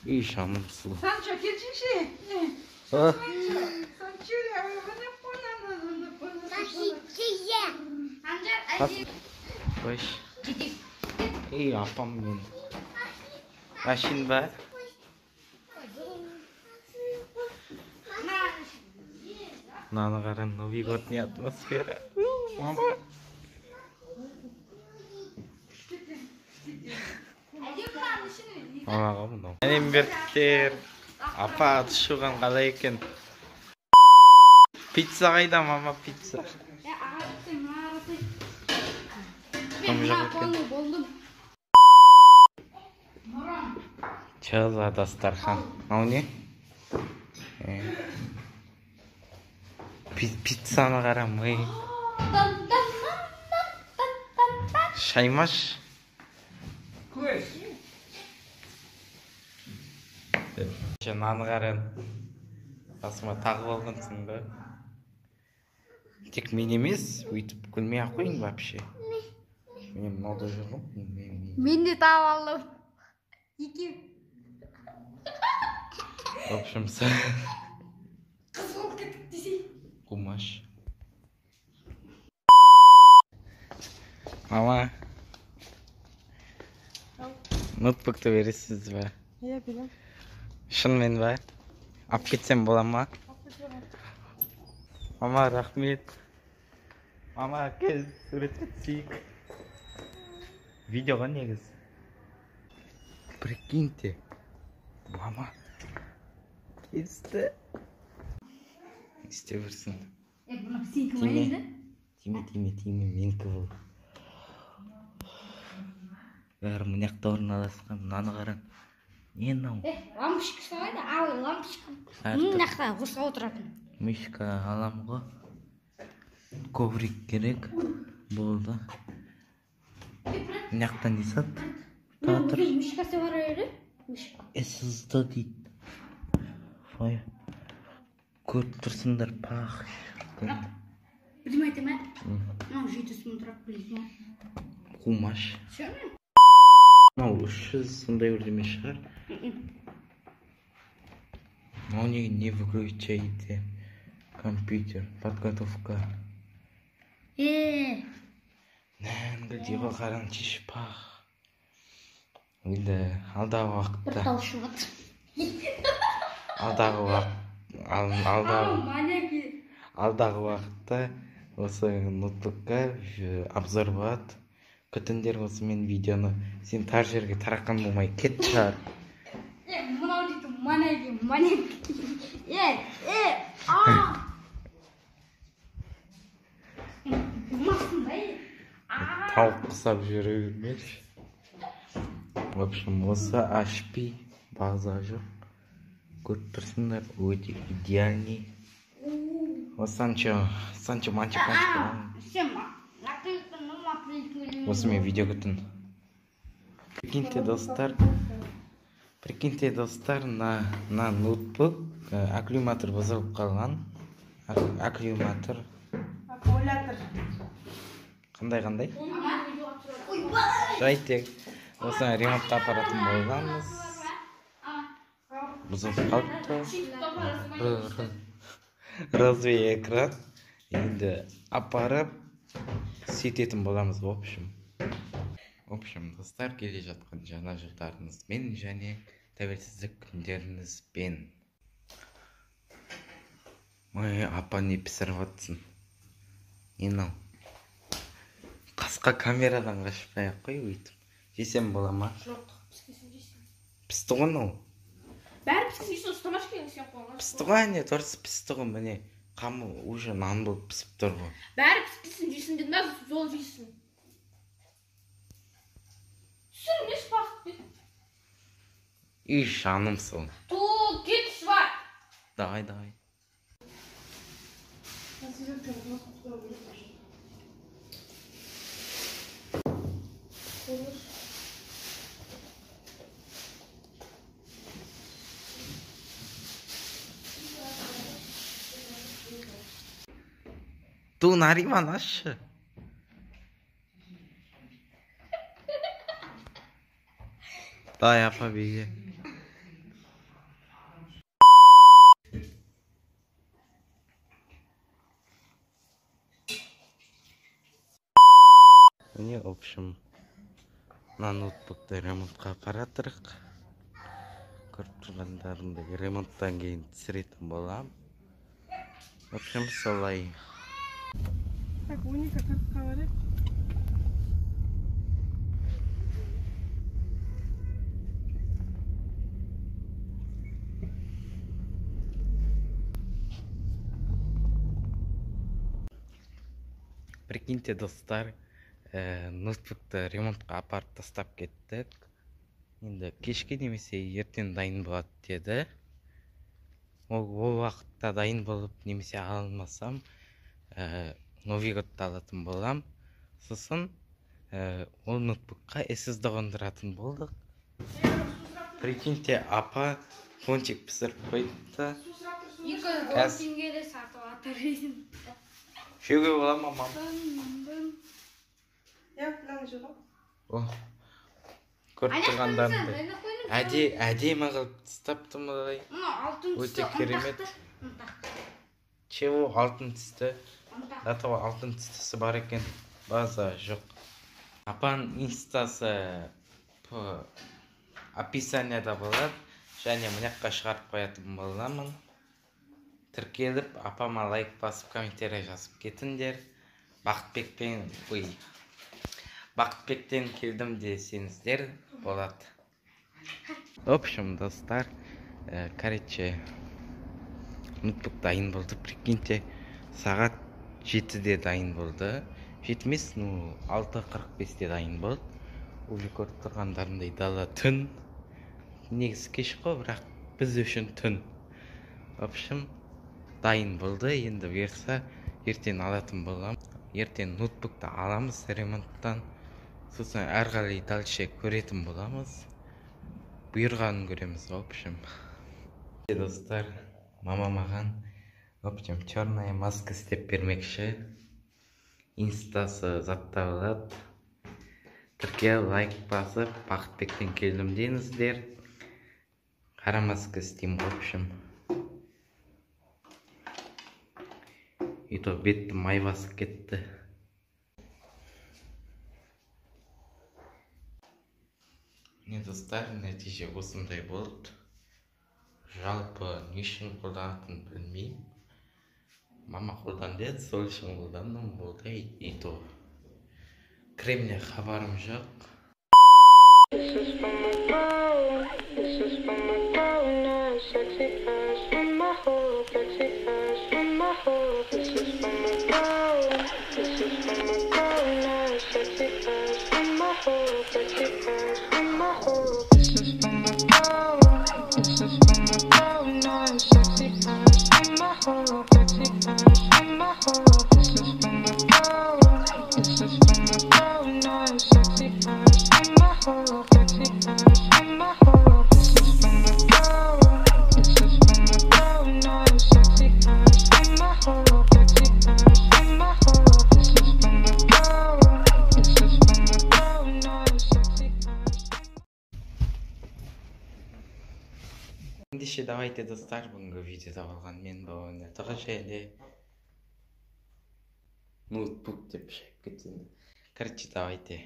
Үй, жаным сұлу. Санчо, келшінші. Қойш. Ей, апам мен. Машин ба? Мынаны қара, новогодний атмосфера. Мама. Мамаға мынау. Сәлем беріктер. Апа, ыдыс жуған қалай екен? Пицца қайда, мама, пицца? Че за дастархан? Мынау не? Пиццаны қара, ми. Шаймаш. Наны қаран. Басыма тағып алғансың ба? Тек мен емес, өйтіп күлмей ақ қойын вообще. Мен мынауда жүр ғой. Мен де тағып алдым. Екеу. В общем, қыз болып кеттік десей. Қумаш. Мама. Ноутбукты бересіз ба? Иә, беремін. Шынымен ба? Алып кетсем бола ма? Мама, рахмет. Мама, кел, суретке түсейік. Видеоға негіз. Прикиньте. Мама. Келісті. Не істеп жүрсің? Бұны сенікі ма енді? Тиме, тиме, тиме, менікі бұл. Бәрі мына жақта орналасқан. Мынаны қараң. Не мынау? Лампочка ұстамайды, ал лампочка. Мына жақта қосыла отыратын. Мышка алам ғой. Коврик керек. Болды. Мына жақта не сат? Тұр. Мышкасы бар еді. Мышка. SSD дейді. Ой. Көріп тұрсыңдар, пах. Бірдеме айтайын ба? Мынау 700 мың тұрады, білесің ба? Қумаш. Мынау 300 сондай бірдеме шығар. Мынау неге не выключаете компьютер? Подготовка. Нәнгіл ғой, қараңшы, пах. Енді алдағы уақытта. Бір тал шығады. Алдағы уақыт, алдағы уақытта осы ноутбукқа обзор болады. Күтіңдер осымен видеоны. Сен тар жерге тарақан болмай кет шығар. Мынау дейді, манеки, манеки. Тауық құсап жүре бермеші. В общем, осы HP база жоқ. Көріп тұрсыңдар, өте идеальный. Осы Санчо, Санчо, Манчо, Панчо. Осымен видео күтін. Прикиньте, достар. Прикиньте, достар, на ноутбук аккумулятор бұзылып қалған. Аккумулятор. Аккумулятор. Қандай-қандай? Жай тек. Осыны ремонтқа апаратын боламыз. Бұзылып қалыпты. Розовый экран. Енді апарып сөйтетін боламыз, в общем. В общем, достар, келе жатқан жаңа жылдарыңызбен және тәуелсіздік күндеріңізбен. Ой, апа не пісіріп жатсың? Не мынау? Қасқа камерадан қашпай ақ қой өйтіп. Жесем бола ма? Жоқ, піскесін жейсің. Пісті ғой мынау. Бәрі піскесін жейсің, ұстамашы келген сен қолыңа. Пісті ғой, әне, дұрыс пісті ғой, міне. Қамы уже нан болып пісіп тұр ғой. Бәрі піскесін жейсің дедім да, жол жейсің. Түсірмеш бақыт бет. Үй, жаным сол. Ту, кет шва. Давай, давай. Ту, Нариман, ашшы. Давай, апа, беге. В общем, мына ноутбукты ремонтқа апаратырық. Көріп тұрғандарыңдай, ремонттан кейін түсіретін болам. В общем, солай. Так, 12:40-қа барайық. Прикиньте, достар, ноутбукты ремонтқа апарып тастап кеттік. Енді кешке немесе ертең дайын болады деді. Ол уақытта дайын болып немесе ала алмасам, Новый годты алатын болам. Сосын ол ноутбукқа SSD қондыратын болдық. Прикиньте, апа пончик пісіріп қойды. 210 теңгеде сатып жатыр. Жеуге бола ма, мам? Иә, мынаны же ғой. О, көріп тұрғандарыңдай. Әдемі қылып тастапты мынадай. Өте керемет. Чего алтын түсті? До алтын түстісі бар екен. База жоқ. Апаның инстасы описанияда болады. Және мына жаққа шығарып қоятын боламын. Тіркеліп, апама лайк басып, комментарий жазып кетіңдер. Бақытбектен келдім десеңіздер болады. В общем, достар, короче, ноутбук дайын болды. Прикиньте, сағат 7-де дайын болды. 7 емес, ну, 6:45-те дайын болды. Уже көріп тұрғандарындай дала түн. Негізі кеш қой, бірақ біз үшін түн. В общем, дайын болды. Енді бұйырса ертең алатын болам. Ертең ноутбукты аламыз ремонттан. Сосын әрі қарай дальше көретін боламыз. Бұйырғанын көреміз, в общем. Достар, мама маған, в общем, черная маска істеп бермекші. Инстасы затта болады. Тіркел, лайк басып, Бақытбектен келдім деңіздер. Қара маска істеймін, в общем. И то бетті май басып кетті. Міне, достар, нәтиже осындай болды. Жалпы не үшін қолданатынын білмеймін. Мама қолдан деді, сол үшін қолдандым, болды. И то кремнен хабарым жоқ. Ендеше давайте, достар, бүгінгі видеода болған мен болған және ноутбук деп шайып кетсем. Короче, давайте.